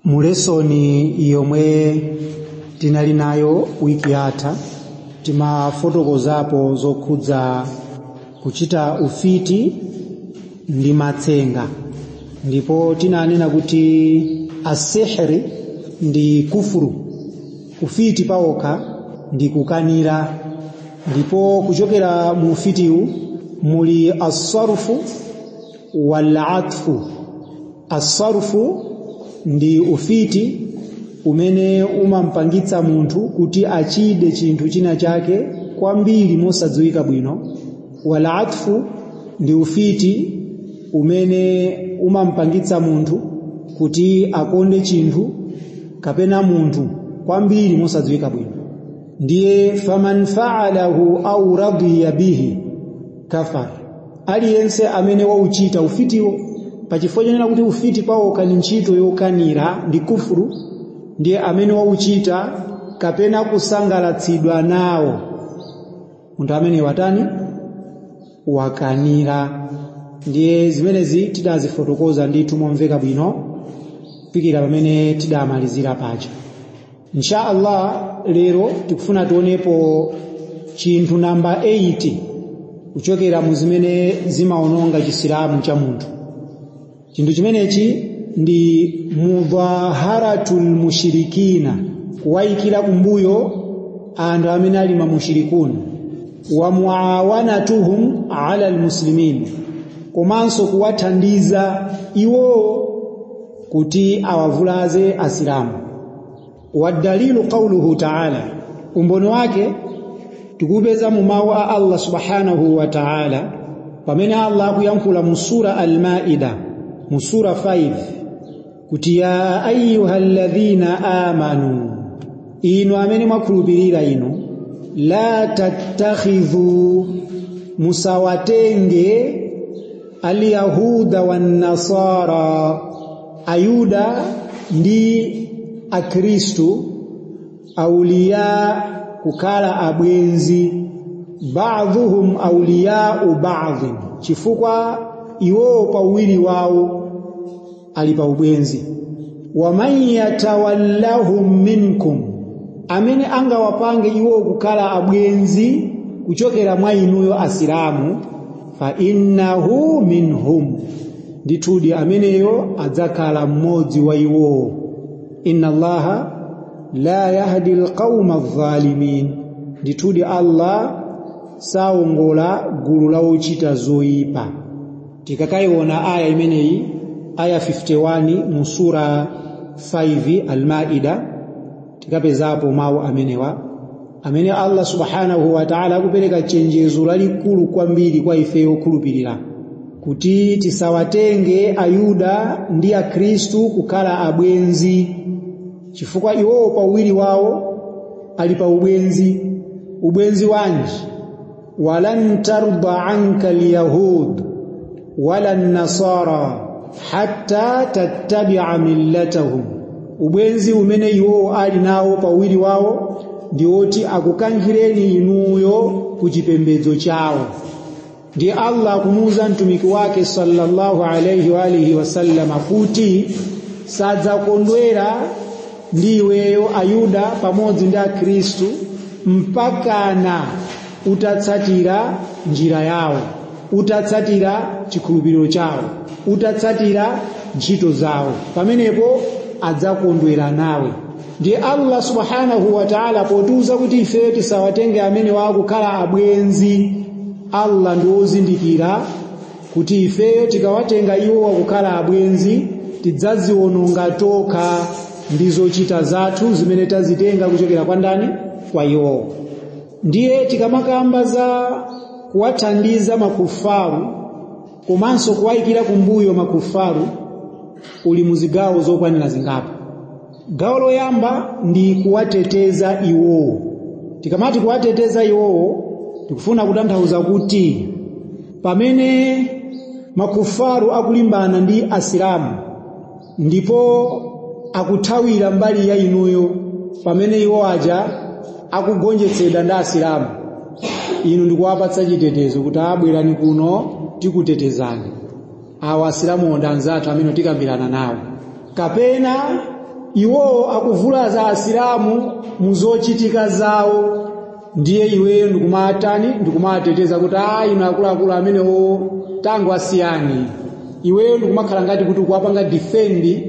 Mu lesoni yomwe tinali nayo wiki yatha, timafotokozapo zokhudza kuchita ufiti ndi matsenga, ndipo tinanena kuti asihri ndi kufuru, ufiti pawokha ndi kukanira, ndipo kuchokera mu ufitiwu muli asarfu walatfu. Asarfu ndi ufiti umene umampangitsa munthu kuti achide chinthu china chake kwambiri mosadziwika bwino. Walatfu ndi ufiti umene umampangitsa munthu kuti akonde chinthu kapena munthu kwambiri mosadziwika bwino. Ndiye faman fa'alahu au radiya bihi kafar, aliyense amene wauchita ufitiwo pachifukwa chonena kuti ufiti pawokha ni ntchito yokanira ndi kufuru, ndiye amene wauchita kapena kusangalatsidwa nawo, munthu amene watani? Wakanira. Ndiye zimenezi tidazifotokoza ndithu momveka bwino kufikira pamene tidamalizira paja. Insha Allah lero tikufuna tionepo chinthu namba 8 kuchokera mu zimene zimaononga chisilamu cha munthu. Chinthu chimenechi ndi mudhaharatul mushirikina, kuwayikira kumbuyo anthu amene ali mamushirikuni, wa muawanatuhum ala almuslimin, komanso kuwathandiza iwowo kuti awavulaze asilamu. Wadalilu qawluhu ta'ala, umboni wake tikupeza mu mawu a Allah subhanahu wa ta'ala pamene Allah akuyankhula mu sura Al-Maida mu sura 5 kuti ya ayyuhalladhina amanu, inu amene mwakhulupirira inu, la tattakhidhu, musawatenge alyahuda wannasara, ayuda ndi akhristu, auliya, kukhala abwenzi, ba'dhuhum awliya'u ba'dhin, chifukwa iwowo pawiri wawo ali pa ubwenzi. Wa man yatawallahum minkum, amene angawapange iwowo kukhala abwenzi kuchokera mwa inuyo asilamu, fa innahu minhum, ndithudi ameneyo adzakhala mmodzi wa iwowo. Inna Allaha la yahdi alqauma adh-dhalimin, ndithudi Allah sawongola gulu la ochita zoyipa. Tikakayiona aya imeneyi, aya 51 mu sura 5 Al-Maida, tikapezapo mawu amenewa amene Allah subhanahu wa ta'ala akupereka chenjezo lalikulu kwambiri kwa ife okhulupirira kuti tisawatenge ayuda ndi akhristu kukhala abwenzi, chifukwa iwowo pawiri wawo ali pa ubwenzi. Ubwenzi wanji? Walan tarda anka alyahud wala nasara hatta tattabi'a millatahum, ubwenzi umene iwowo ali nawo pawiri wawo ndi woti akukankhireni inuyo ku chipembedzo chawo. Ndiye Allah akumuuza mtumiki wake sallallahu alayhi wa alihi wasallam kuti sadzakondwera ndi iweyo ayuda pamodzi ndi akhristu mpakana utatsatira njira yawo, utatsatira chikhulupiriro chawo, utatsatira ntchito zawo, pamenepo adzakondwera nawe. Ndiye Allah subhanahu wa ta'ala potiuza kuti ife tisawatenge amene wakukhala abwenzi, Allah ndi wozindikira kuti ifeyo tikawatenga iwo wakukhala abwenzi tidzaziwononga tokha ndi zochita zathu zimene tazitenga kuchokera kwa ndani? Kwa iwowo. Ndiye tikamakamba za kuwathandiza makufaru komanso kuwayikira kumbuyo makufaru, uli muzigawo zokwanira zingapo. Gawo loyamba ndi kuwateteza iwowo. Tikamati kuwateteza iwowo, tikufuna kutanthauza kuti pamene makufaru akulimbana ndi asilamu ndipo akuthawira mbali ya inuyo, pamene iwo aja akugonjetsedwa ndi asilamu, inu ndikuwapatsa chitetezo kuti abwerani kuno tikutetezani, awa asilamu ndi anzathu amene tikambirana nawo. Kapena Iwowo akuvulaza Asilamu muzochitika zawo, ndiye iweyo ndikumatani, ndikumateteza kuti inu akuluakulu amenewo tangu asiyani. Iweyo ndikumakhala ngati kuti ukuwapanga defend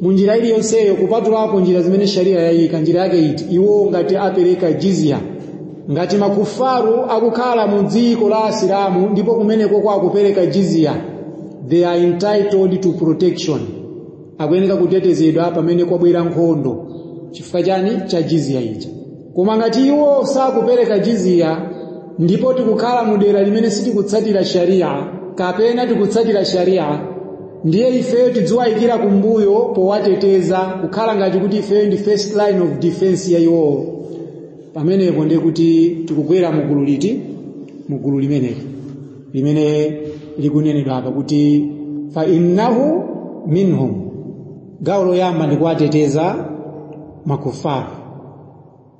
munjira iliyonseyo, kupatulapo njira zimene sharia yayika. Njira yake iti? Iwowo ngati apereka jizya, ngati makufaru akukhala mu dziko la Asilamu ndipo kumeneko kwakupereka jizya, they are entitled to protection, akuyeneka kutetezedwa pamene kwabwera nkhondo. Chifukwa chani? Cha jizya ija. Koma ngati iwo sakupereka jizya ndipo tikukhala mu dera limene sitikutsatira sharia kapena tikutsatira sharia, ndiye ifeyo tidziwayikira kumbuyo powateteza, kukhala ngati kuti ifeyo ndi first line of defense ya iwowo. Pamenepo ndiye kuti tikugwera mugulu liti? Mugulu limeneli limene likunenedwa apa kuti fa innahu minhum. Gawo loyamba ndi kuwateteza makufaru.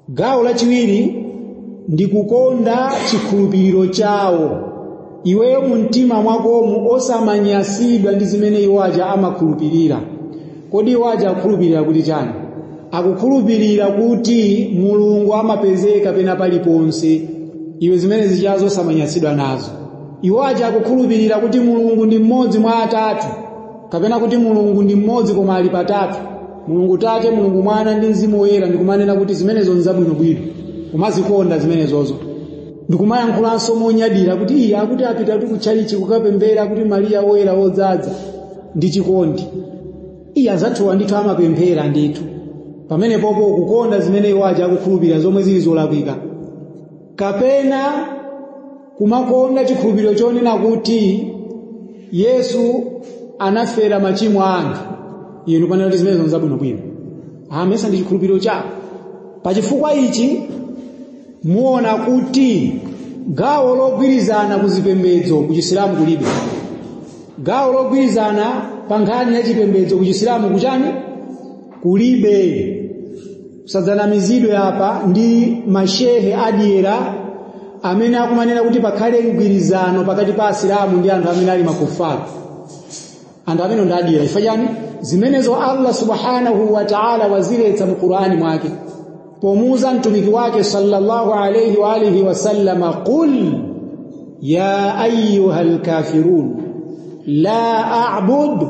Gawo lachiwiri ndi kukonda chikhulupiriro chawo. Iweyo mu mtima mwakomu osamanyasidwa ndi zimene iwo aja amakhulupirira. Kodi iwo aja akukhulupirira kuti chani? Akukhulupirira kuti Mulungu amapezeka pena paliponse. Iwe zimene zichazo osamanyasidwa nazo. Iwo aja akukhulupirira kuti Mulungu ndi mmodzi mwa atatu, kapena kuti Mulungu ndi mmodzi koma ali patatu, Mulungu Tate, Mulungu Mwana ndi Mzimu Woyera, ndikumanena kuti zimenezo nzabwinobwino, kumazikonda zimenezozo, ndikumayankhulanso monyadira kuti iye akuti apita kuti kutchalichi kukapemphera kuti Mariya woyera wodzaza ndi chikondi, iye azathuwa ndithu amapemphera ndithu. Pamenepopo kukonda zimene iwo aja akukhulupirira zomwe zili zolakwika, kapena kumakonda chikhulupiriro chonena kuti Yesu anafera machimo a anthu. Inu panena kuti zimenezo nzabwinobwino, amesa ndi chikhulupiriro chako. Pachifukwa ichi muona kuti gawo logwirizana kuzipembedzo ku Chisilamu kulibe. Gawo logwirizana pa nkhani ya chipembedzo ku Chisilamu kuchani? Kulibe. Sadzanamizidwe apa ndi mashehe adyera amene akumanena kuti pakhale mgwirizano pakati pa Asilamu ndi anthu amene ali makufaru. Anthu amene ndi adyera. Chifukwa chani? Zimenezo Allah subhanahu wa ta'ala waziletsa mu Qur'ani mwake pomuuza mtumiki wake sallallahu alayhi wa alihi wasallama, qul ya ayyuhal kafirun la a'budu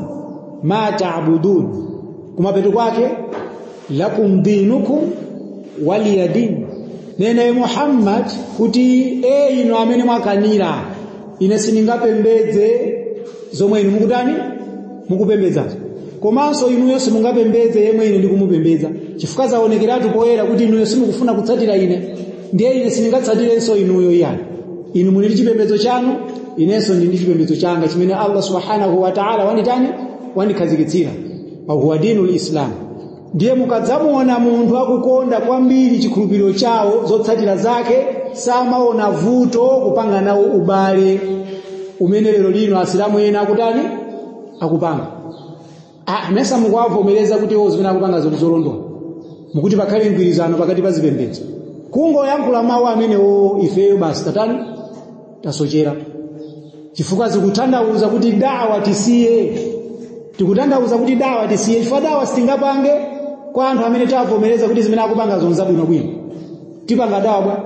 ma ta'budun, kumapeto kwake lakum dinukum waliyadin. Nene Muhammad kuti inu amene mwakanira, ine sindingapembedze zomwe inu mukutani, mukupembedzazo, komanso inuyo simungapembedze yemwe ine ndikumupembedza, chifukwa zaonekeratu poyera kuti inuyo simukufuna kutsatira ine, ndiye ine sindingatsatirenso inuyo iyani. Inu muli ndi chipembedzo chanu, inenso ndi ndi chipembedzo changa chimene Allah subhanahu wa ta'ala wanditani, wandikhazikitsira, wa huwa dinul Islam. Ndiye mukadzamuona munthu akukonda kwambiri chikhulupiriro chawo, zotsatira zake samaona vuto kupanga nawo ubale umene lero lino Asilamu ena akutani, akupanga. Mesa mukuwavomereza kuti iwo zimene akupanga zolondola, mukuti pakhale mgwirizano pakati pa zipembedzo. Kungoyankhula mawu amenewo ifeyo basi tatani, tasochera, chifukwa zikutanthauza kuti dawa tisiye. Tikutanthauza kuti dawa tisiye, chifukwa dawa sitingapange kwa anthu amene tavomereza kuti zimene akupanga zonzabwinobwino. Tipanga dawa bwa?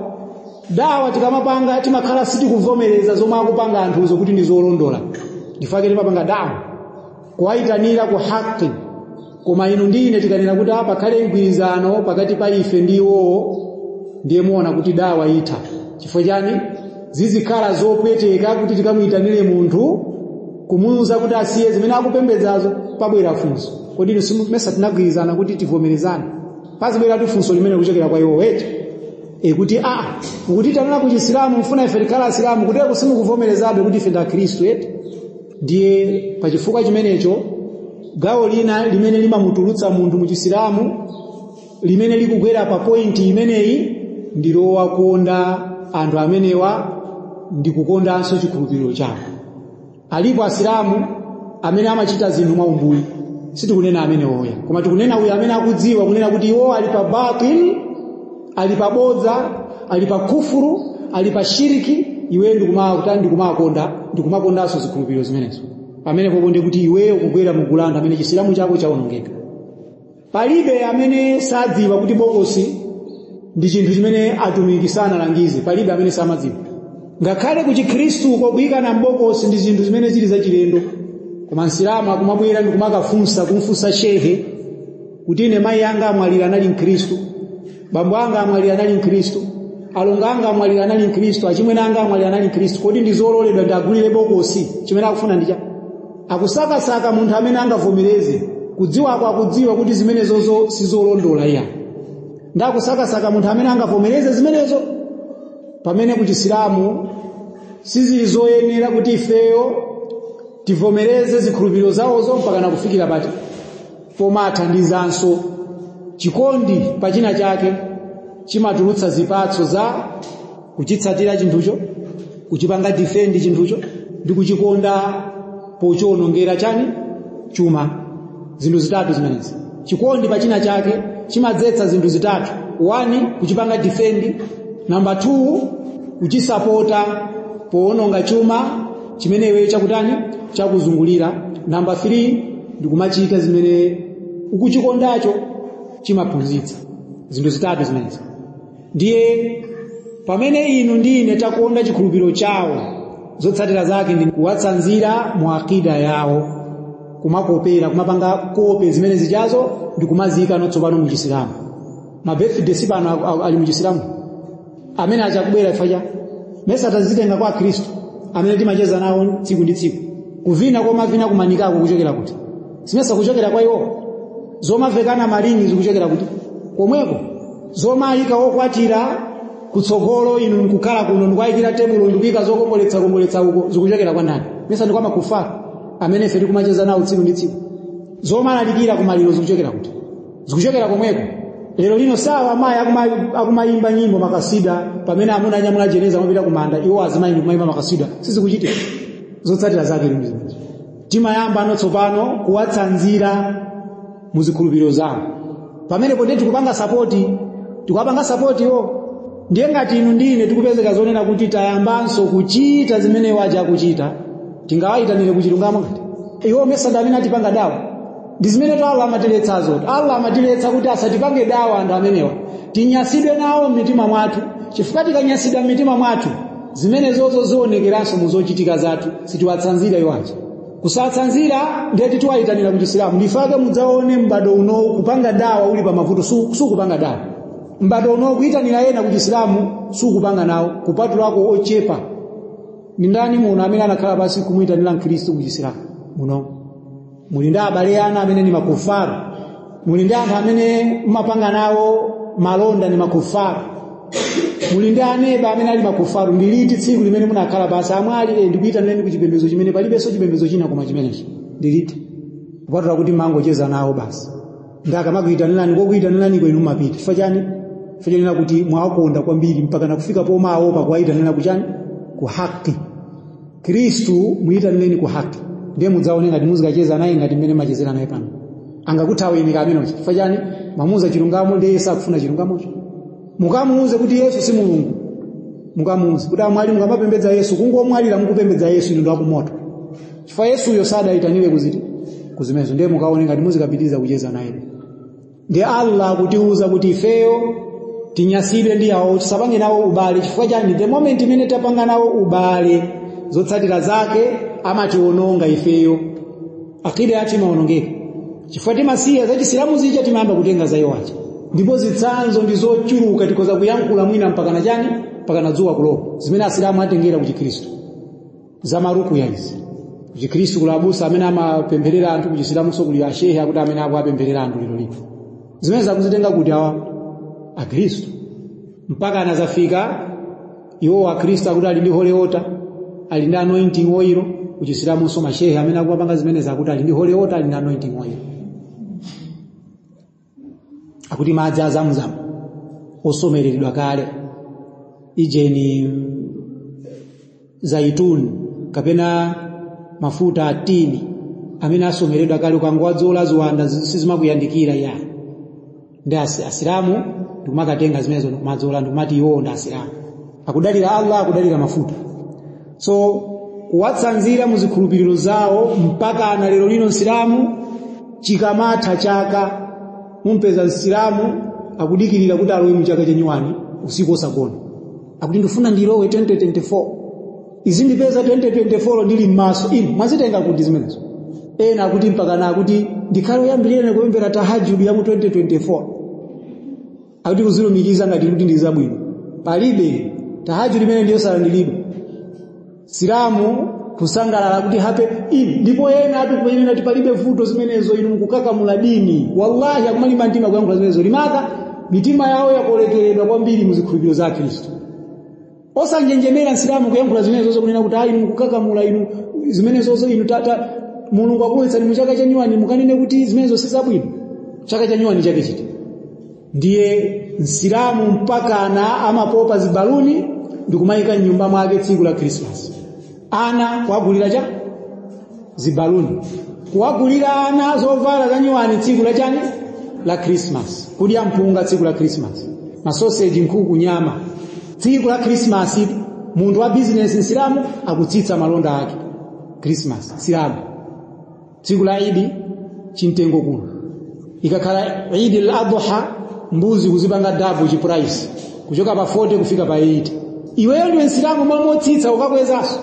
Dawa tikamapanga timakhala sitikuvomereza zomwe akupanga anthuzo kuti ndi zolondola, chifukwa timapanga dawa kuwayitanira ku haki. Koma inu ndi ine tikanena kuti pakhale mgwirizano pakati pa ife ndi iwowo, ndiye muona kuti dawa itha. Chifukwa chani? Zizikhala zopweteka kuti tikamuyitanire munthu kumuwuza kuti asiye zimene akupembedzazo, pabwera funso, kodi inu mesa tinagwirizana kuti tivomerezane? Pazibwera funso limene kuchokera kwa iwo weti kuti mukutitanira ku Chisilamu, mfuna ife tikhala Asilamu, kutero simukuvomerezabe kuti ife ndi Akhristu eti? Ndiye pachifukwa chimenecho gawo lina limene limamutulutsa munthu mu Chisilamu limene likugwera pa pointi imeneyi ndi lowakonda anthu amenewa ndi kukondanso chikhulupiriro chawo. Alipo Asilamu amene amachita zinthu mwaumbuli, sitikunena amene oya, koma tikunena uyo amene akudziwa kunena kuti iwo ali pa batil, ali pa bodza, ali pa kufuru, ali pa shiriki, iweyo ndikumakonda, ndikumakondanso zikhulupiriro zimenezo. Pamene popo ndi kuti iweyo kugwera mugulu anthu amene Chisilamu chako chaonongeka. Palibe amene sadziwa kuti bokosi ndi chinthu chimene atumiki sanalangize, palibe amene samadziwa. Ngakhale ku Chikhristu kuyikana m'bokosi ndi zinthu zimene zili zachilendo, koma Msilamu akumabwera ndi kumakafunsa, kumfunsa shehe kuti ine mayi anga amwalira anali Mkhristu, bambo anga amwalira anali Mkhristu, alongo anga amwalira anali Mkhristu, achimwene anga amwalira anali Mkhristu, kodi ndi zololedwa ndiagulire bokosi? Chimene akufuna ndi cha akusakasaka munthu amene angavomereze. Kudziwako akudziwa kuti zimenezozo sizolondola iya, ndakusakasaka munthu amene angavomereze zimenezo. Pamene ku Chisilamu sizili zoyenera kuti ifeyo tivomereze zikhulupiriro zawozo mpaka nakufikira pati pomathandizanso. Chikondi pachina chake chimatulutsa zipatso za kuchitsatira chinthucho, kuchipanga defend chinthucho, ndi kuchikonda pochiwonongera chani chuma. Zinthu zitatu zimenezi. Chikondi pachina chake chimadzetsa zinthu zitatu: 1, kuchipanga defend; namba 2, kuchisapota powononga chuma chimene iweyo chakutani chakuzungulira; namba 3, ndikumachita zimene ukuchikondacho chimaphunzitsa. Zinthu zitatu zimenezi. Ndiye pamene inu ndi ine takonda chikhulupiriro chawo, zotsatira zake ndi kuwatsanzira mu akida yawo, kumakopera, kumapanga copy zimene zichazo ndi kumaziyika tsopano mu Chisilamu. Ma birthday sipano ali mu Chisilamu amene achakubwera ifacha mesa tazitenga kwa Khristu amene timacheza nawo tsiku ndi tsiku. Kuvina komavina kumanikako kuchokera kuti? Simesa kuchokera kwa iwo? Zomavekana malingi zikuchokera kuti? Komweko. Zomayika okwatira kutsogolo, inu nkukhala kuno ndikuyikira tebulo ndikuyika zokongoletsa kongoletsa uko, zikuchokera kwa ndani? Mesa ndi kwa makufara amene ife tikumacheza nawo tsiku ndi tsiku. Zomalalikira kumaliro zikuchokera kuti? Zikuchokera komweko. Lero lino sawa amayi akumayimba nyimbo makasida pamene amuna anyamula jeneza amapita kumanda, iwo azimayi ndikumayimba makasida. Sizikuchitika. Zotsatira zake ndi zimenezi. Timayamba ano tsopano kuwatsanzira muzikhulupiriro zawo. Pamenepo ndiye tikupanga support, tikupanga support iwo. Ndiye ngati inu ndine tikupezeka zonena kuti tayambanso kuchita zimene waja akuchita, tingawayitanire kuchilungamo ngati iwo mesa ndi amene atipanga dawa? Ndi zimene to Allah amatiletsazo. Allah amatiletsa kuti asatipange dawa anthu amenewa, tinyasidwe nawo m'mitima mwathu, chifukwa tikanyasidwa m'mitima mwathu zimene zozo zionekeranso mu zochitika zathu. Sitiwatsanzira iwaja. Kusatsanzira ndiye titiwayitanira ku Chisilamu. Ndifake mudzaone m'bado unowu kupanga dawa uli pa mavuto, sukupanga dawa. M'bado unowu kuyitanira ena ku Chisilamu sukupanga nawo, kupatulako ochepa. Ndi ndani muno amene anakhala pasi kumuyitanira Mkhristu ku Chisilamu? Muno muli ndi abale ana amene ni makufaru, muli ndi anthu amene mumapanga nawo malonda ni makufaru, muli ndi aneba amene ali makufaru. Ndi liti tsiku limene munakhala pasi amwali ndikuyitanireni ku chipembedzo chimene palibenso chipembedzo china koma chimenechi? Ndi liti? Kupatula kuti mangocheza nawo basi. Ndakamakuyitanirani kokuyitanirani kwenu mumapita. Chifukwa chani? Chifukwa kuti mwawakonda kwambiri mpaka nakufika pomaopa kuwayitanira kuchani? Ku haki. Khristu muyitanireni ku haki, ndiye mudzaone ngati muzikacheza naye ngati mmene machezera naye pano. Angakuthaweni kamene. Chifukwa chani? Mamuuza chilungamo, ndiye sakufuna chilungamocho. Mukamuuze kuti Yesu si Mulungu, mukamuuze kuti amwali mukamapembedza Yesu, kungomwalira mukupembedza Yesu inu ndakumoto, chifukwa Yesuyo sadayitanire kuziti kuzimenezo. Ndiye mukaone ngati muzikapitiriza kucheza naye. Ndiye Allah akutiuza kuti ifeyo tinyasidwe ndi awo, tisapange nawo ubale. Chifukwa chani? The moment imene tapanga nawo ubale, zotsatira zake amationonga ifeyo, akida yathu imaonongeka, chifukwa timasiya za Chisilamu zija, timayamba kutenga za iwo aja. Ndipo zitsanzo ndi zochuluka, tikoza kuyankhula mwina mpaka na chani, mpaka na dzuwa kulowa, zimene Asilamu atengera ku Chikhristu za maruku ya izi. Ku Chikhristu kuli abusa amene amapempherera anthu, ku Chisilamunso kuli ashehe akuti amene akuapempherera anthu lero lino. Zimene zakuzitenga kuti awa Akhristu mpaka anazafika iwo Akhristu akuti ali ndi holy water, ali ndi anointing oil. Ku Chisilamunso mashehe amene akupanga zimene zakuti ali ndi holy water, ali ndi anointing oil, akuti madzi azamzamu osomereredwa kale, ijeni zaituni kapena mafuta atini amene asomeredwa kale, ukangowadzola ziwanda sizimakuyandikira ya. Ndi Asilamu ndikumakatenga zimenezo ndikumadzola, ndikumati iwo ndi Asilamu, akudalira Allah, akudalira mafuta. So kuwatsanzira muzikhulupiriro zawo mpaka ana lero lino Msilamu chikamatha chaka Mumpeza Msilamu akudikirira kuti alowe mu chaka cha nyuwani usiku osagona, akuti ndifuna ndilowe 2024, izi ndipeza 2024 ndili m'maso. Inu mwazitenga kuti zimenezo? Ena akuti mpakana akuti ndikhale oyambirira kupemphera tahajjud ya mu 2024, akuti kuzilumikiza ngati kuti ndi zabwino. Palibe tahajjud imene ndiyo salandilidwa. Silamu kusangalala kuti hape ini. Ndipo ena atu kuyenera kuti palibe vuto zimenezo, inu mukukakamula dini. Wallahi akumalima mtima kuyankhula zimenezo, limaka mitima yawo yakolekeredwa kwambiri muzikhulupiriro za Khristu. Osanjenjemera Msilamu kuyankhula zimenezo, kunena kuti ayi, inu mukukakamula, inu zimenezozo, inu tata Mulungu akulowetsani mu chaka cha nyuwani, mukanene kuti zimenezo si zabwino. Chaka cha nyuwani chake chiti? Ndiye Msilamu mpakana amapopa zibaluni ndikumayika mnyumba mwake tsiku la Christmas. Ana kuwagulira cha zibaluni, kuwagulira ana zovala za nyuwani tsiku la chani, la Christmas, kudya mpunga tsiku la Christmas, masoseji, nkhuku, nyama tsiku la Christmas. Munthu wa business Msilamu akutsitsa malonda ake Christmas. Silamu tsiku la Idi chimtengo kuno, ikakhala Idi al-Adha mbuzi kuzipanga double chi price kuchoka pa 40 kufika pa 80. Iweyo ndiwe Msilamu, motsitsa ukakwezaso.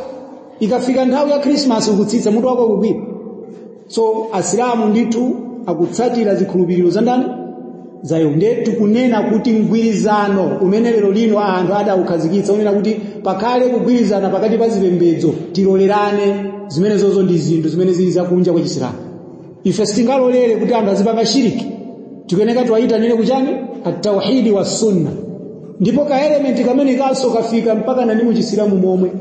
Ikafika nthawi ya Christmas ukutsitsa, mutu wako ukugwira. So Asilamu ndithu akutsatira zikhulupiriro za ndani? Zayo. Ndiye tikunena kuti mgwirizano umene lero lino anthu adaukhazikitsa, unena kuti pakhale kugwirizana pakati pa zipembedzo, tilolerane, zimene zozo ndi zinthu zimene zili zakunja kwa Chisilamu. Ife sitingalolere kuti anthu azipanga shiriki. Tikuyeneka tiwayitanire kuchani? At-tauhidi wa sunna. Ndipo ka element kamene kanso kafika mpaka nani mu Chisilamu momwe.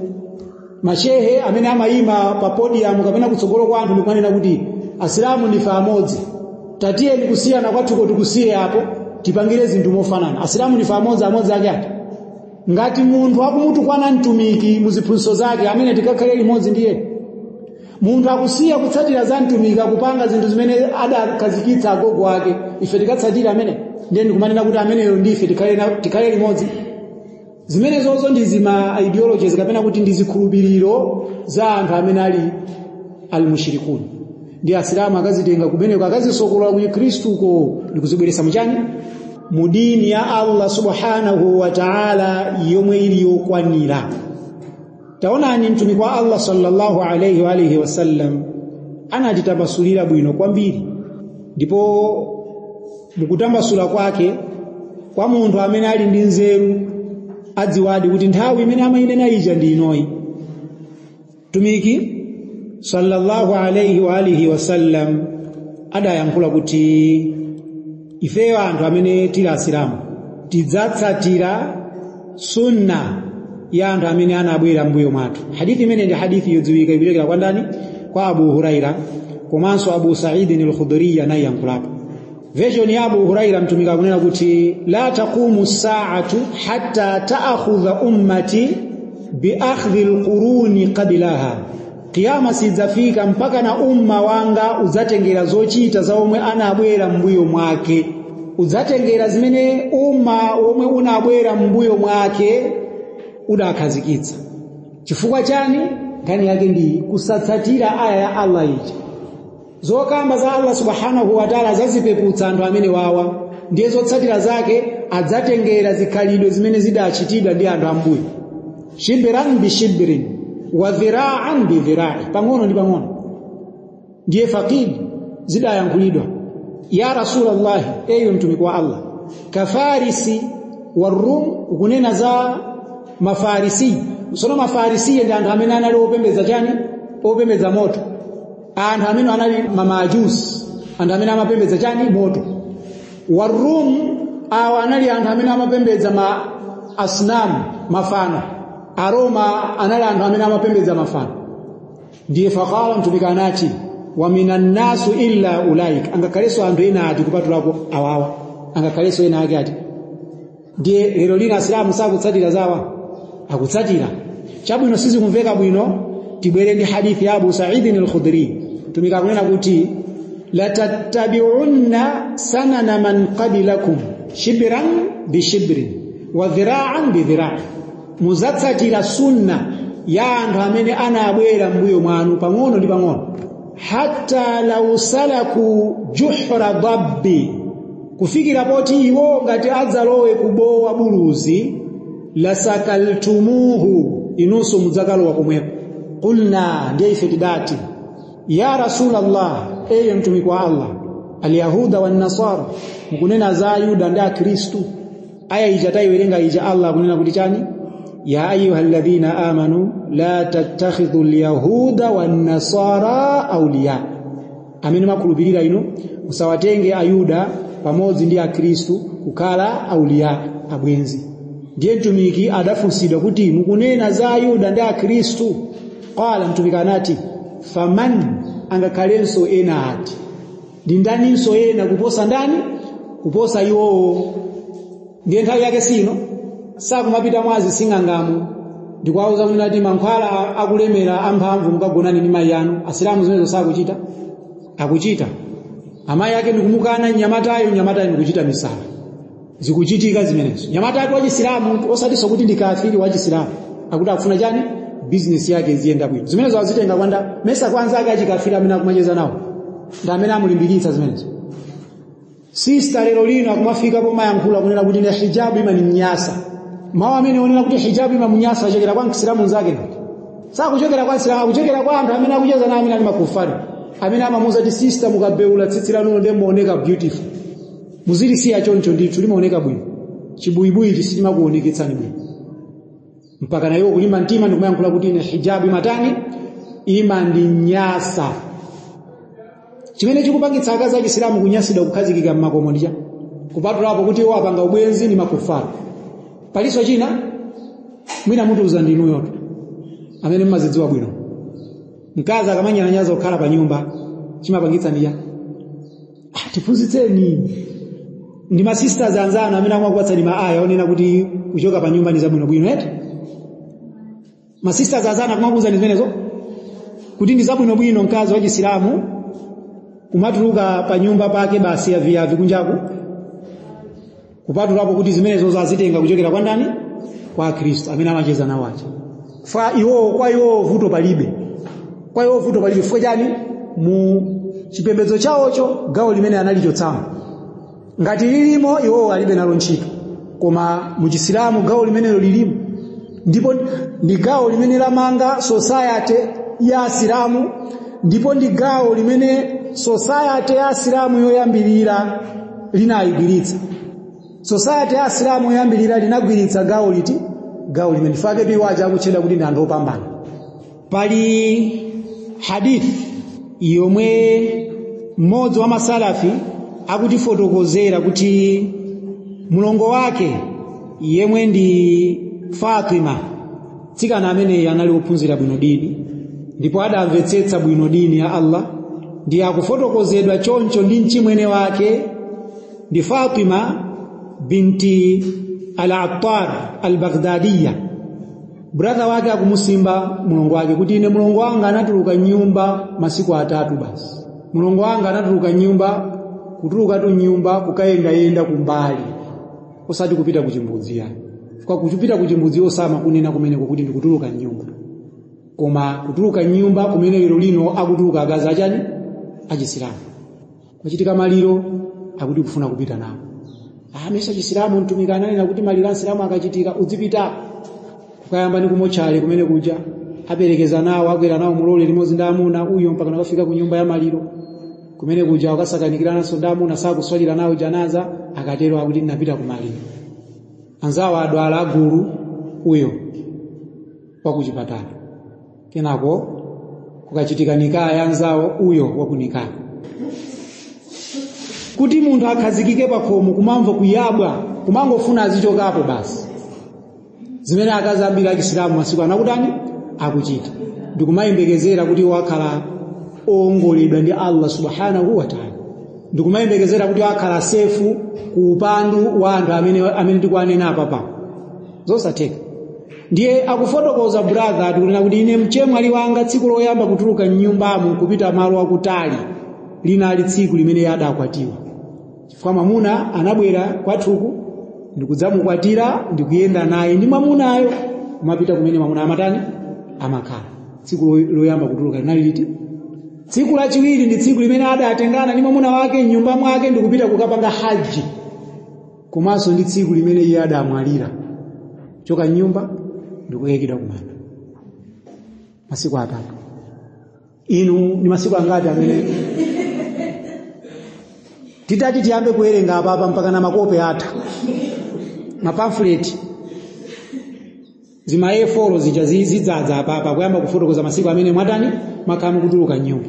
Mashehe amene amayima pa podium kapena kutsogolo kwa anthu ndikumanena kuti Asilamu ndife amodzi, tatiyeni kusiyana kwathuko tikusiye apo, tipangire zinthu mofanana, Asilamu ndife amodzi. Amodzi ake ati? Ngati munthu akumutukwana mtumiki muziphunzitso zake, amene tikakhale limodzi ndiye? Munthu akusiya kutsatira za mtumiki, akupanga zinthu zimene adakhazikitsa agogo ake, ife tikatsatira amene? Ndiye ndikumanena kuti ameneyo ndife tikhale limodzi? Zimene zozo ndi zima ideologies kapena kuti ndi zikhulupiriro za anthu amene ali almushirikun. Ndi Asilamu akazitenga kumeneko, akazisokolola ku Khristuko ndikuzibweretsa muchani, mudini ya Allah subhanahu wa ta'ala yomwe ili yokwanira. Taonani, mtumiki wa Allah sallallahu alayhi wa alihi wasallam anatitambasulira bwino kwambiri, ndipo mukutambasula kwake kwa munthu amene ali ndi nzeru adziwadi kuti nthawi imene amayinena ija ndi inoyi. Mtumiki sallallahu alayhi wa alihi wasallam adayankhula kuti ifeyo anthu amene tili Asilamu tidzatsatira sunna ya anthu amene anabwera mbuyo mwathu. Hadithi imene ndi hadithi yodziwika, ikuchokera kwa ndani? Kwa Abu Huraira, komanso Abu Sa'id al-Khudri anayankhulapo. Version ya Abu Huraira, mtumiki akunena kuti la taqumu sa'atu hatta ta'khudha ummati bi akhdhi al-quruni qablaha, Kiyama sidzafika mpaka na umma wanga udzatengera zochita za omwe anabwera mbuyo mwake, udzatengera zimene umma omwe unabwera mbuyo mwake udakhazikitsa. Chifukwa chani? Nkhani yake ndi kusatsatira aya ya Allah ija. Zokamba za Allah subhanahu wa ta'ala zazipeputsa anthu amene wawa, ndiye zotsatira zake adzatengera zikhalidwe zimene zidachitidwa ndi anthu ambuyo, shibran bi shibrin wa dhira'an bi dhira'i, pang'ono ndi pang'ono. Ndiye faqid zidayankhulidwa, ya Rasulullah, eyo mtumiki wa Allah, kafarisi warum, ukunena za Mafarisi. Sono Mafarisi ndi anthu amene anali opembedza chani? Opembedza moto. Anthu amene anali mamajusi, anthu amene amapembedza chani? Moto. Warum, awa anali anthu amene amapembedza ma asnamu, mafano. Aroma anali anthu amene amapembedza mafano. Ndiye faqala, mtumiki anati, wa minan nasu illa ulaik, angakhalenso anthu ena ati kupatulako awawa? Angakhalenso ena ake ati? Ndiye lero lina Asilamu sakutsatira zawa, akutsatira. Chabwino, sizikumveka bwino, tibwere ndi hadithi ya Abu Sa'id al-Khudri. Mtumiki akunena kuti latattabi'unna sanana man qablakum shibran bi shibrin wa dhira'an bi dhira'i, muzatsatira sunna ya anthu amene anabwera mbuyo mwanu pang'ono ndi pang'ono, hatta law salaku juhra dabbi, Kufikira poti iwo ngati adzalowe kubowa buluzi, lasakaltumuhu, inunso mudzakalowa komweko. Qulna, ndiye ife tidati, ya Rasulallah, eye mtumiki wa Allah, alyahuda wannasara, mukunena za Ayuda ndi Akhristu. Aya ija tayiwerenga ija, Allah akunena kuti chani? Ya ayuha alladhina amanu la tattakhidhu alyahuda wannasara awliya, amene makhulupirira inu musawatenge Ayuda pamodzi ndi Akhristu kukhala auliya, abwenzi. Ndiye mtumiki adafunsidwa kuti mukunena za Ayuda ndi Akhristu? Qala, mtumiki anati, faman, angakhalenso ena ati? Ndi ndaninso ena kuposa ndani? Kuposa iwowo. Ndiye nthawi yake sino sakumapita mwazi sing'angamu ndikuwauza kuti nati mankhwala akulemera amphamvu mukagonani ndi mayi anu. Asilamu zimenezo sakuchita, akuchita. Amayi ake ndikumukana mnyamatayo, mnyamatayo ndikuchita misala. Zikuchitika zimenezo. Mnyamatayo wachisilamu, osatinso kuti ndi kafiri, wachisilamu, akuti akufuna chani? Bizinesi yake iziyenda bwino. Zimenezo azitenga kwanda mesa kwanza ake achikafiri amene akumacheza nawo ndi amene amulimbikitsa zimenezo. Sister lero lino akumafika pomayankhula kunena kuti ne hijabu imaninyasa. Mawu amene onena kuti hijabu imamunyasa achokera kwa msilamu nzake, sakuchokera kwa msilamu, akuchokera kwa anthu amene akucheza nawo amene ali makufari, amene amamuuza kuti sister, mukabeula tsitsi lanulo ndiye muoneka beautiful, muzilisiya choncho ndithu limaoneka bwino, chibuyibuyi chisichimakuoneketsani bwino. Mpaka nayo kulimba mtima ndikumayankhula kuti ine hijabu imatani? Imandinyasa. Chimene chikupangitsa akazi achisilamu kunyasidwa kukhazikika mmakomo ndicha kupatulapo kuti iwo apanga ubwenzi ndi makufari, palinso china? Mwina mutiuza ndinuyoto amene mmazidziwa bwino. Mkazi akamanyalanyaza kukhala pa nyumba chimapangitsa ndicha? Tiphunzitseni ndi ma sisters anzanu amene amakupatsani maaya onena kuti kuchoka pa nyumba ndi zabwinobwino, eti? Ma sisters anzanu akumakuwuzani zimenezo kuti ndi zabwinobwino mkazi wa chisilamu kumatuluka pa nyumba pake basi yaviyavi kunjaku, kupatulapo kuti zimenezo zazitenga kuchokera kwa ndani? Kwa Khristu amene amacheza nawo aja. Fa iwo, kwa iwo vuto palibe, kwa iwo vuto palibe. Chifukwa chani? Mu chipembedzo chawocho gawo limene analichotsamo ngati lilimo, iwowo alibe nalo ntchito, koma mu chisilamu gawo limenelo lilimo, ndipo ndi gawo limene lamanga society ya Asilamu, ndipo ndi gawo limene society ya Asilamu yoyambirira linayigwiritsa. Society ya Asilamu yoyambirira linagwiritsa gawo liti? Gawo limene fake iwo aja akutchedwa kuti ndi anthu opambana. Pali hadith yomwe mmodzi wa masalafi akutifotokozera kuti mlongo wake yemwe ndi Fatima, tsikana ameneyi anali wophunzira bwino dini ndipo adamvetsetsa bwino dini ya Allah, ndi akufotokozedwa choncho ndi mchimwene wake, ndi Fatima binti al-Attar al-Baghdadiyya. Brother wake akumusimba mlongo wake kuti ine mlongo wanga anatuluka nyumba masiku atatu basi. Mlongo wanga anatuluka nyumba, kutuluka tu nyumba kukayendayenda kumbali, osati kupita kuchimbudzi yani. Kwa kupita kuchimbudzi osama kunena kumeneko kuti ndikutuluka nyumba, koma kutuluka nyumba kumene lero lino akutuluka akazi achani? Achisilamu. Kuchitika maliro akuti kufuna kupita nawo. Amesa chisilamu mtumiki ananena kuti maliro asilamu akachitika udzipita kukayamba ndi kumotchale kumene kuja, aperekeza nawo, akwera nawo mulole limodzi ndi amuna uyo mpaka nakafika ku nyumba ya maliro kumene kuja, akasakanikirananso ndi amuna, sakuswalira nawo janaza. Akatero akuti ndinapita kumaliro, anzawo adwala agulu uyo wakuchipatala, kenako kukachitika nikaya anzawo uyo wakunikaya. Kuti munthu akhazikike pakhomo kumamva kuyabwa, kumangofuna azichokapo basi, zimene akazi ambiri achisilamu masiku anakutani akuchita, ndikumayembekezera kuti wakhala owongoledwa ndi Allah subhanahu wa ta'ala, ndikumayembekezera kuti wakhala sefu ku upandu wa anthu amene tikuanena apa. Zosatheka. Ndiye akufotokoza brother tikunena kuti ine mchemwali wanga tsiku loyamba kutuluka mnyumbamo kupita malo akutali linali tsiku limene adakwatiwa, chifukwa mwamuna anabwera kwathuku ndikudzamukwatira, ndikuyenda naye ndi mwamunayo kumapita kumene mwamuna amatani amakhala. Tsiku loyamba kutuluka linali liti? Tsiku lachiwiri ndi tsiku limene adatengana ndi mwamuna wake m'nyumba mwake ndikupita kukapanga haji, komanso ndi tsiku limene iye adamwalira choka nyumba ndikuyikidwa kumanda. Masiku atatu. Inu ni masiku angati amene titati tiyambe kuwerenga apapa mpaka na makope atha, mapamphlet zima A4 zija zidzadza apapa kuyamba kufotokoza masiku amene mwatani makhala mukutuluka nyumba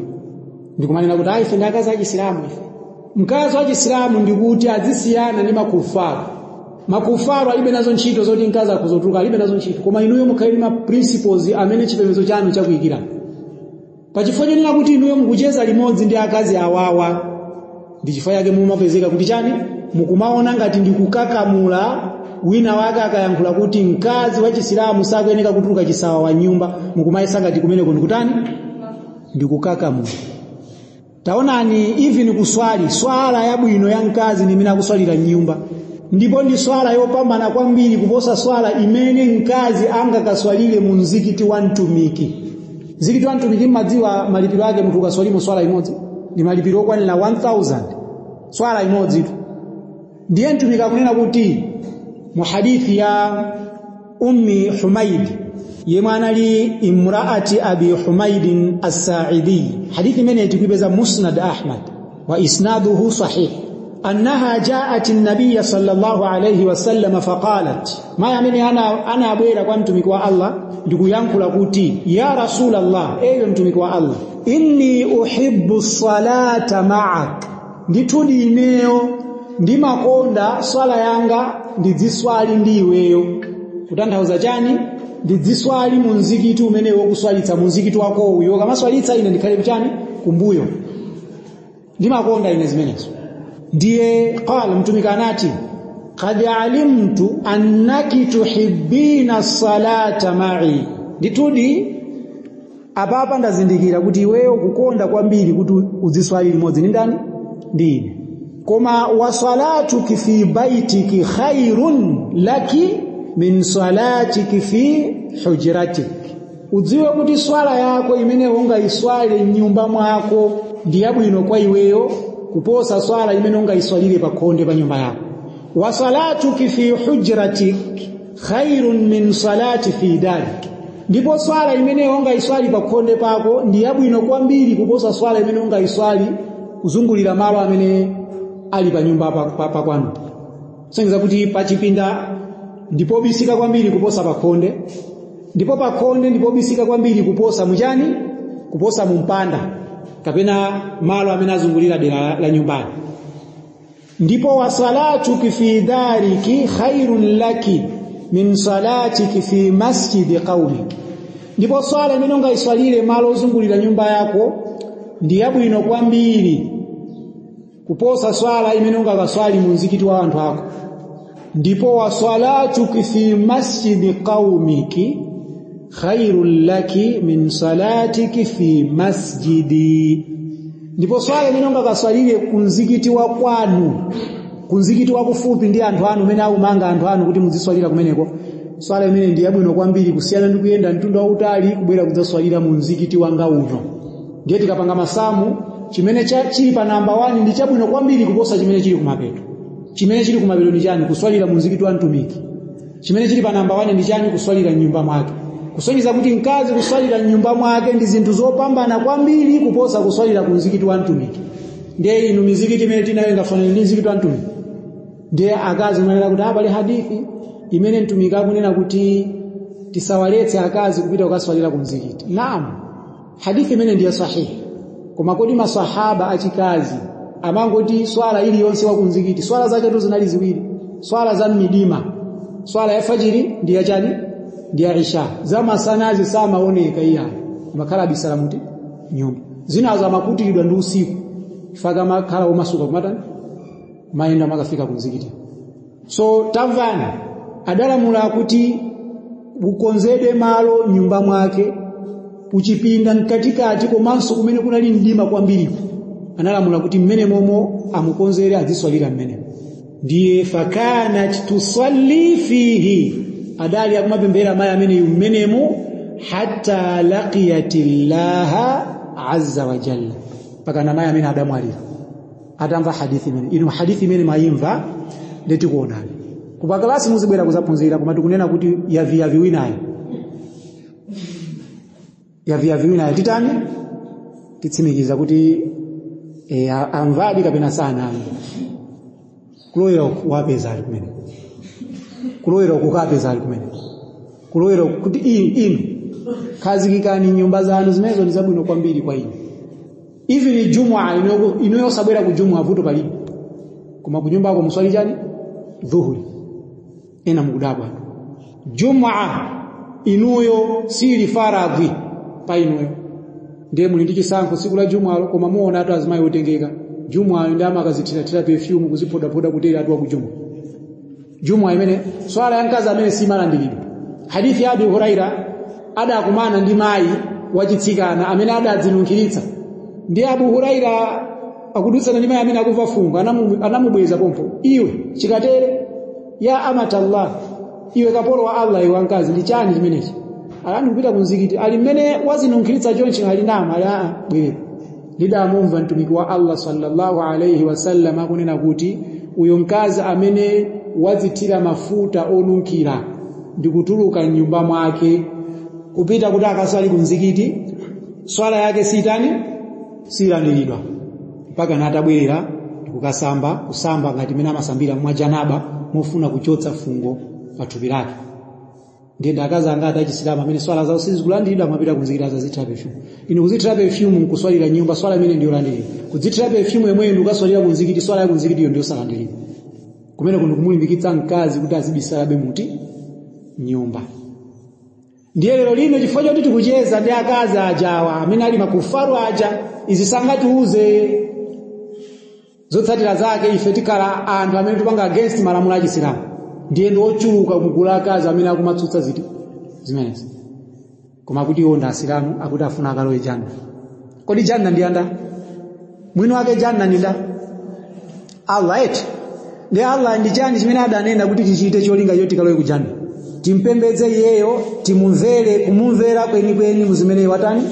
ndikumanena kuti ife ndi akazi achisilamu. Ife mkazi wa chisilamu ndikuti azisiyana ndi makufaru. Makufaru alibe nazo ntchito zoti mkazi akuzotuluka, alibe nazo ntchito. Koma inuyo mukhale ndi ma principles amene chipembedzo chanu chakuyikira. Pachifukwa chonena kuti inuyo mukucheza limodzi ndi akazi awawa, ndi chifukwa chake mumapezeka kuti chani mukumaona ngati ndikukakamula. Wina wake akayankhula kuti mkazi wa chisilamu sakuyeneka kutuluka chisawa wa nyumba, mukumayesa ngati kumeneko ndikutani, ndikukakamula. Taonani, even kuswali swala yabwino ya mkazi ndi imene akuswalira nyumba, ndipo ndi swala yopambana kwambiri kuposa swala imene mkazi angakaswalire mu mzikiti wa mtumiki. Mzikiti wa mtumiki mmadziwa malipiro ake, munthu ukaswalimo swala imodzi ndi malipiro okwanira 1000, swala imodzi tu. Ndiye mtumiki akunena kuti mu hadithi ya Ummi Humaid, yemwe anali imraati Abi Humaid as-Sa'idi, hadithi imene tikuipeza Musnad Ahmad wa isnaduhu sahih, annaha jaat an-nabiy sallallahu alayhi wasallam faqalat, maya amene ana abwera kwa mtumiki wa Allah ndikuyankhula kuti ya Rasulallah, eyo mtumiki wa Allah, inni uhibbu salata ma'ak, ndithudi ineyo ndimakonda swala yanga ndidziswali ndi iweyo. Kutanthauza chani? Ndidziswali mu mzikiti umene wokuswalitsa, mu mzikiti wako uyo kamaswalitsa ine ndikhale kuchani kumbuyo, ndimakonda ine zimenezo. Ndiye qala, mtumiki anati qad alimtu annaki tuhibbina salata ma'i, ndithudi apapa ndazindikira kuti iweyo kukonda kwambiri kuti udziswali limodzi ndi ndani, ndi ine. Koma wasalatuki fi baitiki khairun laki min salatiki fi hujratik, udziwe kuti swala yako imene ungaiswale m'nyumba mwako ndi yabwino kwa iweyo kuposa swala imene ungaiswalire pa khonde pa nyumba yako. Wasalatuki fi hujratik khairun min salati fi darik, ndipo swala imene ungaiswali pa khonde pako ndi yabwino kwambiri kuposa swala imene ungaiswali kuzungulira malo amene ali pa nyumba pa kwanu. Sengeza kuti pachipinda ndipo bisika kwambiri kuposa pakhonde, ndipo pakhonde ndipo bisika kwambiri kuposa muchani, kuposa mumpanda kapena malo amene azungulira dera la nyumbani. Ndipo wasalatuki fi dariki khairun laki min salatiki fi masjidi qaumik, ndipo swala imene ungaiswalire malo ozungulira nyumba yako ndi yabwino kwambiri kuposa swala imene ungakaswali mu mzikiti wa anthu ako. Ndipo wasalatuki fi masjidi qaumiki khairul laki min salatiki fi masjidi, ndipo swala imene ungakaswalire ku mzikiti wa kwanu, ku mzikiti wakufupi ndi anthu anu umene aumanga anthu anu kuti muziswalira kumeneko, swala imene ndi yabwino kwambiri kusiyana ndi kuyenda mtunda wautali kubwera kudzaswalira mu mzikiti wanga uno. Ndiye tikapanga masamu, chimene chili pa namba 1 ndi chabwino kwambiri kuposa chimene chili kumapeto. Chimene chili kumapeto ndi chani? Kuswalira mu mzikiti wa mtumiki. Chimene chili pa namba 1 ndi chani? Kuswalira m'nyumba mwake. Kusonyeza kuti mkazi kuswalira m'nyumba mwake ndi zinthu zopambana kwambiri kuposa kuswalira ku mzikiti wa mtumiki. Ndiye inu mizikiti imene tinayo ingafanane ndi mzikiti wa mtumiki? Ndiye akazi manena kuti pali hadithi imene mtumiki akunena kuti tisawaletse akazi kupita kukaswalira ku mzikiti. Naam, hadithi imene ndiye sahihi. Koma kodi masahaba achikazi amangoti swala iliyonse wa kumzikiti? Swala zake tu zinali ziwiri, swala za midima, swala ya fajiri ndi ya chani, ndi ya isha. Za masanazi samaoneka iya, amakhala bisalamuti nyumba zinazo amakutiridwa ndi usiku faka makhala omasuka kumatani mayenda makafika kumzikiti. So tamvani, adalamula kuti ukonzedwe malo nyumba mwake kuchipinda mkatikati komanso kumene kunali mdima kwambiri, analamula kuti mmene momo amukonzere aziswalira mmene. Ndiye fakanat tusalli fihi, adali akumapemphera mayi ameneyu mmenemo hatta laqiyatillaha azza wa jalla. Pakana mayi amene adamwalira atamva hadithi imene. Inu hadithi imene mayimva ndetikuonani kupakalasi muzibwera kuzaphunzira, koma tikunena kuti yaviyavi winayo, yaviyavi winayo titani titsimikiza kuti amvadi kapena sanamve. Kulowera wapeza ali kumene, kulowera kukapeza ali kumene, kulowera kuti inu khazikikani nyumba zanu zimenezo ndi zabwino kwambiri kwa inu. Even jumua inu yosabwera ku jumua vuto palibe, koma ku nyumba yako muswali chani dhuhuri. Ena mukudabwa jumua inuyo sili faradhi pa inuyo, ndiye muli ndi chisankho siku la jumua, koma muona atu azimayi otengeka jumua ndi amakazithirathira perfume kuziphodapoda kutera atu ku jumua. Jumua imene swala ya mkazi amene simalandiridwa. Hadithi ya Abi Huraira adakumana ndi mayi wachitsikana amene adadzinunkhiritsa, ndi Abu Huraira akudutsana ndi mayi amene akuva fungo, anamubweza pompo, iwe chikatere ya amatallah, iwe kapolo wa Allah, iwe wamkazi, ndi chani chimenechi? Alani kupita kunzikiti ali mmene wazinunkhiritsa chonchi ali nama ali a bwerera. Ndidamumva mtumiki wa Allah sallallahu alayhi wasallam akunena kuti uyo mkazi amene wadzithira mafuta onunkhira ndikutuluka mnyumba mwake kupita kuti akaswali kunzikiti, swala yake sitani silandiridwa mpaka natabwerera ndikukasamba, kusamba ngati mene amasambira mwa janaba mofuna kuchotsa fungo pa thupi lake. Ndiye akazi angati achisilamu amene swala zawo sizikulandiridwa amapita kunzikiti azazithira perfume. Inu kuzithira perfume nkuswalira nyumba, swala imene ndiyo landiridwa. Kudzithira perfume yemweyo ndikukaswalira kunzikiti, swala ya kunzikiti iyo ndiyo salandiridwa. Kumene kuno kumulimbikitsa mkazi kuti azibisalabe muti nyumba. Ndiye lero lino chifukwa choti tikucheza ndi akazi ajawa amene ali makufaru aja, izi sangatiuze zotsatira zake, ife tikhala anthu amene tipanga against malamulo a Chisilamu. Ndiye ndi ochuluka mugulu akazi amene akumatsutsa ziti zimenezi, koma kuti iwo ndi Asilamu akuti afuna akalowe janna. Kodi janna ndi anda mwini wake? Janna ndi nda Allah eti. Ndi Allah ndi chani chimene adanena kuti tichite cholinga choti tikalowe ku janna? Timpembedze iyeyo, timumvere, kumumvera kwenikweni muzimene watani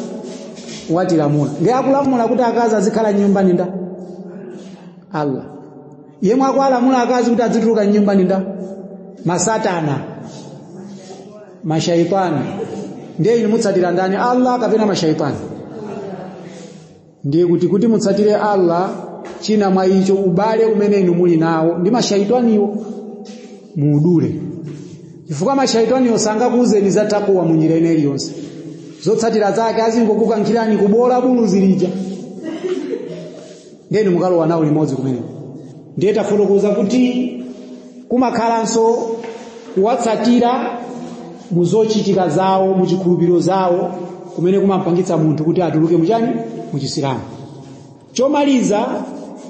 watilamula. Ndi akulamula kuti akazi azikhala nyumba ndi nda Allah. Yemwe akulamula akazi kuti azituluka nyumba ndi nda masatana, mashaitani. Ndiye inu mutsatira ndani, Allah kapena mashaitani? Ndiye kuti mutsatire Allah, china mwa icho ubale umene inu muli nawo ndi mashaitaniwo muudule, chifukwa mashaitaniwo sangakuuzeni za takuwa munjira ina iliyonse. Zotsatira zake azingokukankhirani kubola bulu zilija, ndiye mukalowa nawo limodzi kumeneko. Ndiye tafotokoza kuti kumakhalanso kuwatsatira muzochitika zawo, muchikhulupiriro zawo, kumene kumampangitsa munthu kuti atuluke muchani muchisilamu. Chomaliza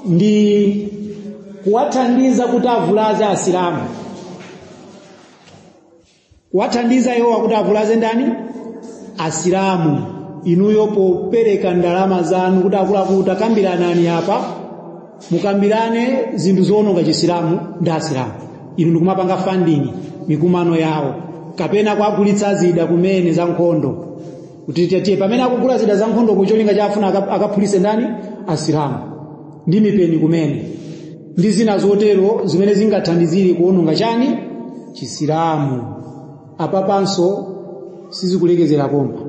ndi kuwathandiza kuti avulaze Asilamu, kuwathandiza iwowa kuti avulaze ndani? Asilamu. Inuyo popereka ndalama zanu kuti akuluakulu takambiranani apa, mukambirane zinthu zoononga Chisilamu ndi Asilamu, inu ndikumapanga funding mikumano yawo, kapena kuagulitsa zida kumene za nkhondo, kuti tiye pamene akugula zida za nkhondo kucholinga chafuna akaphulitse ndani? Asilamu, ndi mipeni kumene ndi zina zotero zimene zingathandizire kuononga chani? Chisilamu. Apapanso sizikulekezera pompa,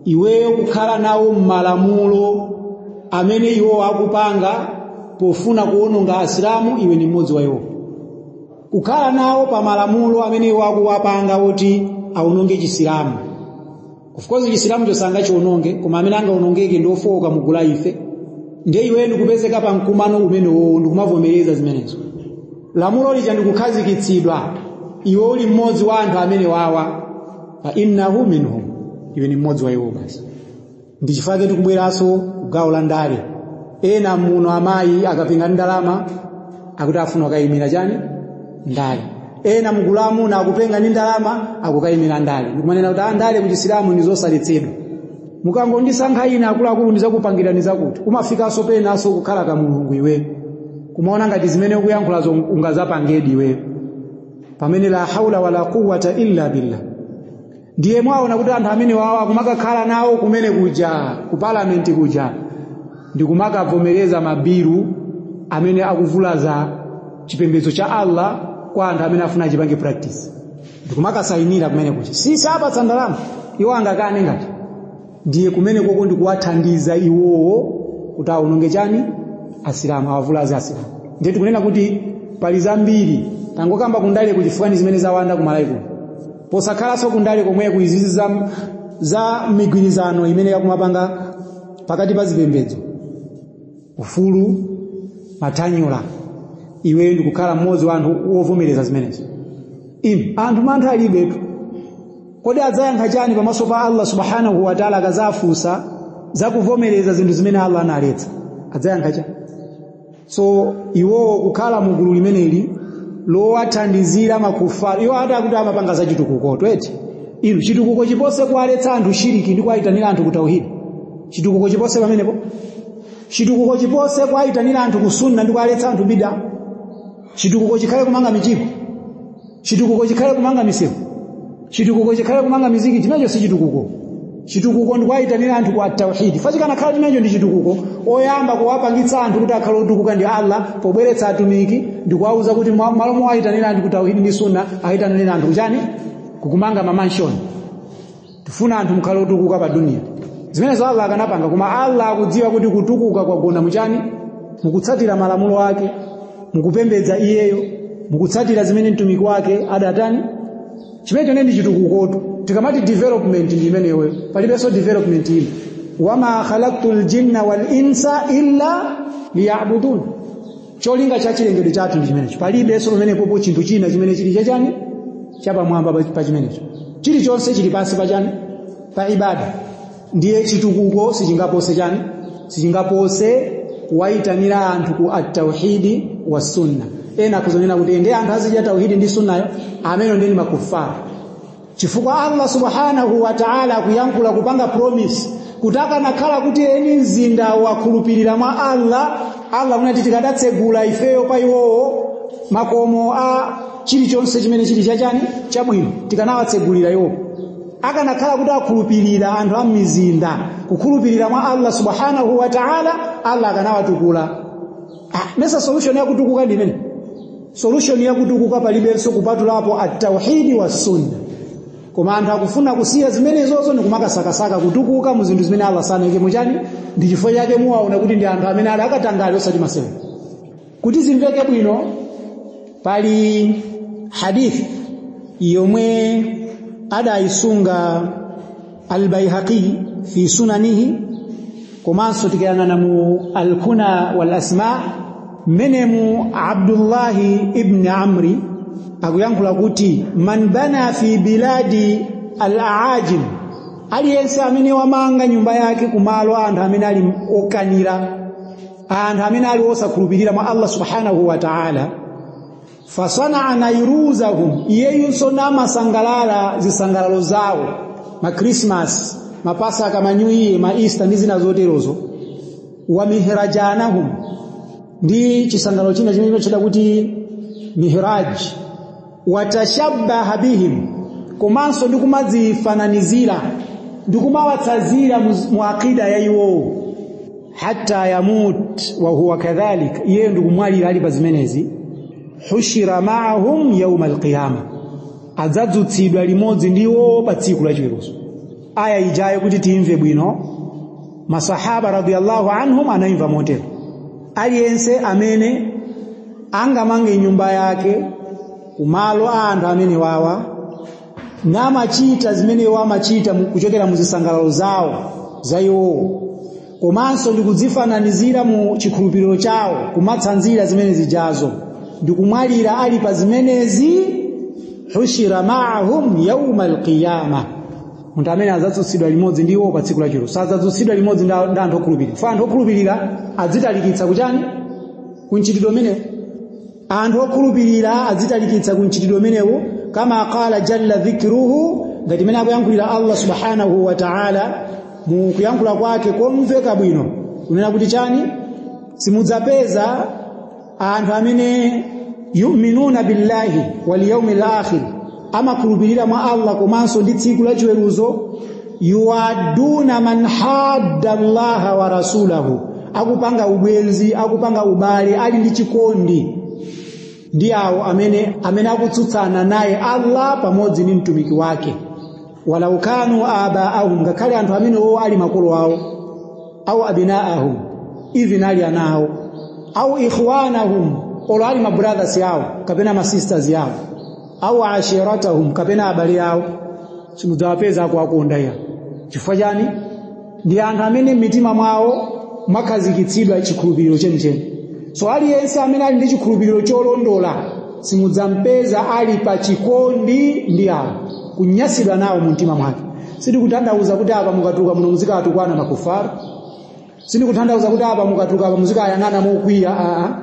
iweyo kukhala nawo m'malamulo amene iwo akupanga pofuna kuononga Asilamu, iwe ni mmodzi wa iwo. Kukhala nawo pa malamulo amene iwo akuwapanga kuti aononge Chisilamu. Of course Chisilamu chosanga chiononge, koma amene angaonongeke ndi ofowoka mugula ife. Ndiye iweyo ndikupezeka pa mkumano umenewo ndikumavomereza zimenezo, lamulo lija ndikukhazikitsidwa, iwe uli mmodzi wa anthu amene wawa, fa innahu minhum, iwe ni mmodzi wa iwo basi. Ndi chifukwa tikubweranso kugawo la ndale. Ena muno amayi akapinga ndalama akuti afuna kukayimira chani? Ndale. Ena mugulamu na akupenga ndi ndalama akukayimira ndale. Ndikumanena kuti ndale ku Chisilamu ndi zosaletsedwa, mukangondisankha ine akuluakulu ndizakupangira zakuti. Umafikanso penanso kukhala ka mulungu iwe, kumaona ngati zimene ukuyankhulazo ungazapangedi iwe, pamene la haula wala quwwata illa billah. Ndiye mwaona kuti anthu amene wawa kumakakhala nawo kumene kuja ku parliament kuja ndikumakavomereza mabiru amene akuvulaza chipembedzo cha Allah kwa anthu amene afuna achipange practice, ndikumakasayinira kumene kuja. Sisapatsa ndalama iwo angakane ngati. Ndiye kumene koko ndikuwathandiza iwowo kuti awononge chani asilamu, awavulaze asilamu. Ndiye tikunena kuti pali zambiri tangokamba kundale kuchifukani zimene zawanda kumalawi kuno, posakhalanso kundale komweko izizi za migwirizano imene yakumapanga pakati pa zipembedzo, ufulu mathanyula, iweyo ndikukhala mmodzi wa anthu wovomereza zimenezo. Inu anthu mantha alibetu. Kodi adzayankha chani pamaso pa Allah subhanahu wa ta'ala akazafunsa zakuvomereza zinthu zimene Allah analetsa? Adzayankha chani? So iwowo kukhala mu gulu limeneli lowathandizira makufaru, iwo ati amapanga za chitukuko tweti. Inu chitukuko chipose kuwaletsa anthu shiriki ndi kuwayitanira anthu ku tauhidi. Chitukuko chipose pamenepo. Chitukuko chipose kuwayitanira anthu ku sunna ndi kuwaletsa anthu bid'a. Chitukuko chikhale kumanga mijigo. Chitukuko chikhale kumanga misewu. Chitukuko chikhale kumanga miziki. Chimenecho si chitukuko. Chitukuko ndi kuwayitanira anthu ku tauhidi. Fachikana khala chimenecho ndi chitukuko. Oyamba kuwapangitsa anthu kuti akhale otukuka ndi Allah pobweretsa atumiki ndi kuwauza kuti malo mowayitanira anthu ku tauhidi ndi sunna ayitanira anthu kuchani? Kukumanga mamansion. Tifuna anthu mukhale otukuka pa dunia. Zimenezo Allah akanapanga, koma Allah akudziwa kuti kutukuka kwagona muchani? Mukutsatira malamulo ake, mukupembedza iyeyo, mukutsatira zimene mtumiki wake adatani. Chimenecho ndi chitukukotu. Tikamati development ndi imeneyo, palibenso development ina. Wama khalaqtul jinna wal insa illa liya'budun. Cholinga cha chilengedwe chathu ndi chimenecho. Palibenso pamenepopo chinthu china chimene chili chachani chapamwamba pa chimenecho. Chilichonse chili pansi pa chani? Pa ibada. Ndiye chitukuko sichingapose chani? Sichingapose kuwayitanira anthu ku at-tauhidi wa sunna. Ena kuzonena kuti ndiye anthu azidya tauhidi ndi sunnayo, amene ndiye makufara. Chifukwa Allah subhanahu wa ta'ala akuyankhula kupanga promise kutaka nakhala kuti eni mzinda wakhulupirira mwa Allah, Allah unati tikadatsegula ifeyo pa iwowo makomo a chilichonse chimene chili chachani chabwino, tikanawatsegulira iwo. Akanakhala kuti akhulupirira anthu a mizinda kukhulupirira mwa Allah subhanahu wa ta'ala, Allah akanawatukula. Mesa solution yakutukuka ndi imene. Solution yakutukuka palibenso kupatulapo at-tauhidi wa sunna. Koma anthu akufuna kusiya zimenezozo ndi kumakasakasaka kutukuka mu zinthu zimene Allah sanayike muchani. Ndi chifukwa chake muwaona kuti ndi anthu amene ali akatangali osati masewera. Kuti zimveke bwino, pali hadith yomwe adayisunga al-Baihaqi fi sunanihi, komanso tikayang'ana mu al-Kuna wal Asma, menemu Abdullah ibn Amri akuyankhula kuti man bana fi biladi al-aajim, aliyense amene wamanga nyumba yake kumalo anthu amene ali okanira, anthu amene ali osakhulupirira mwa Allah subhanahu wa ta'ala, fasana'a nayruzahum, iyeyunso namasangalala zisangalalo zawo, ma Christmas, mapasaka, ma New Year, ma Easter ndi zina zoterozo, wa mihrajanahum, ndi chisangalalo china chimene chida kuti mihraj, watashabbaha bihim, komanso ndi kumadzifananizira ndi kumawatsazira mu akida ya iwowo, hatta yamut wa huwa kadhalik, iye ndi kumwalira ali pa zimenezi, hushira ma'ahum yawm al-qiyama, adzadzutsidwa limodzi ndiwo pa tsiku la chiweruzo. Aya ijayo kuti timve bwino, masahaba radiyallahu anhum anaimva motero. Aliyense amene angamange nyumba yake kumalo a anthu amene wawa namachita zimene wamachita kuchokera mu zisangalalo zawo za iwowo, komanso ndi kudzifananizira mu chikhulupiriro chawo, kumatsanzira zimene zijazo, ndi kumwalira ali pa zimenezi, hushira ma'ahum yawm al-qiyama, munthu amene adzadzutsidwa limodzi ndi iwo pa tsiku la chiweruzo. Sadzadzutsidwa limodzi ndi anthu okhulupirira. Fa anthu okhulupirira adzitalikitsa kuchani? Kunchitidwe umenewo. Anthu okhulupirira adzitalikitsa kunchitidwe umenewo, kama qala jalla dhikruhu, ngati mene akuyankhulira Allah subhanahu wa ta'ala mu kuyankhula kwake komveka bwino, kunena kuti chani? Simudzapeza anthu amene yu'minuna billahi wal yawmil akhir, Amakhulupirira mwa Allah komanso ndi tsiku la chiweruzo. Yuwaduna man hadda Allaha wa rasulahu, akupanga ubwenzi, akupanga ubale, ali ndi chikondi ndi awo amene akutsutsana naye Allah pamodzi ndi mtumiki wake. Walau kanu abaahum, ngakhale anthu amenewo ali makolo awo, au abinaahum, even ali ana awo, au ikhwanahum, olo ali ma brothers yawo kapena ma sisters yawo, au ashiratahum, kapena abale awo, simudzawapeza akuwakonda ya. Chifukwa chani? Ndi anthu amene m'mitima mwawo mwakhazikitsidwa chikhulupiriro chenicheni. So aliyense amene ali ndi chikhulupiriro cholondola simudzampeza ali pa chikondi ndi awo, kunyasidwa nawo mu mtima mwake. Sindikutanthauza kuti apa mukatuluka muno muzikawatukwana makufara, sindikutanthauza kuti apa mukatuluka apa muzikayang'ana mokwiya, aa,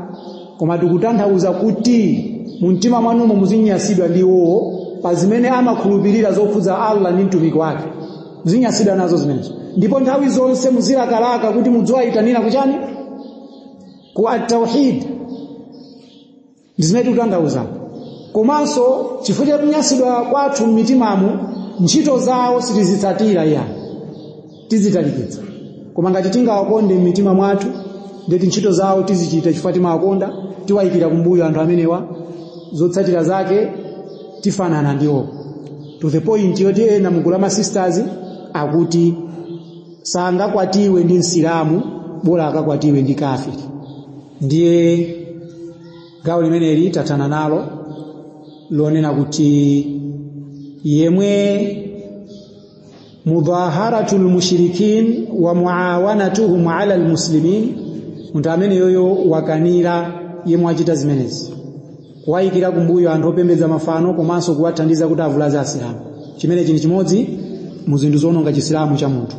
koma tikutanthauza kuti mu mtima mwanumo muzinyasidwa ndi iwowo pa zimene amakhulupirira zokhudza Allah ndi mtumiki wake, muzinyasidwa nazo zimenezo. Ndipo nthawi zonse muzilakalaka kuti mudziwayitanira kuchani? Ku at-tauhid. Ndi zimene tikutanthauza. Komanso chifukwa cha kunyasidwa kwathu m'mitimamu, ntchito zawo sitizitsatira iya, tizitalikitsa. Koma ngati tingawakonde m'mitima mwathu, ndeti ntchito zawo tizichita chifukwa timawakonda, tiwayikira kumbuyo anthu amenewa, zotsatira zake tifanana ndiwo. To the point yoti ena mugulu la sisters akuti sangakwatiwe ndi Msilamu, bola akakwatiwe ndi kafiri. Ndiye gawo limeneli tathana nalo, lonena kuti yemwe mudhaharatul mushrikin wa muawanatuhum ala almuslimin, munthu amene yoyo wakanira yemwe achita zimenezi, kuwayikira kumbuyo anthu opembedza mafano komanso kuwathandiza kuti avulaze Asilamu. Chimenechi ndi chimodzi mu zinthu zoononga Chisilamu cha munthu.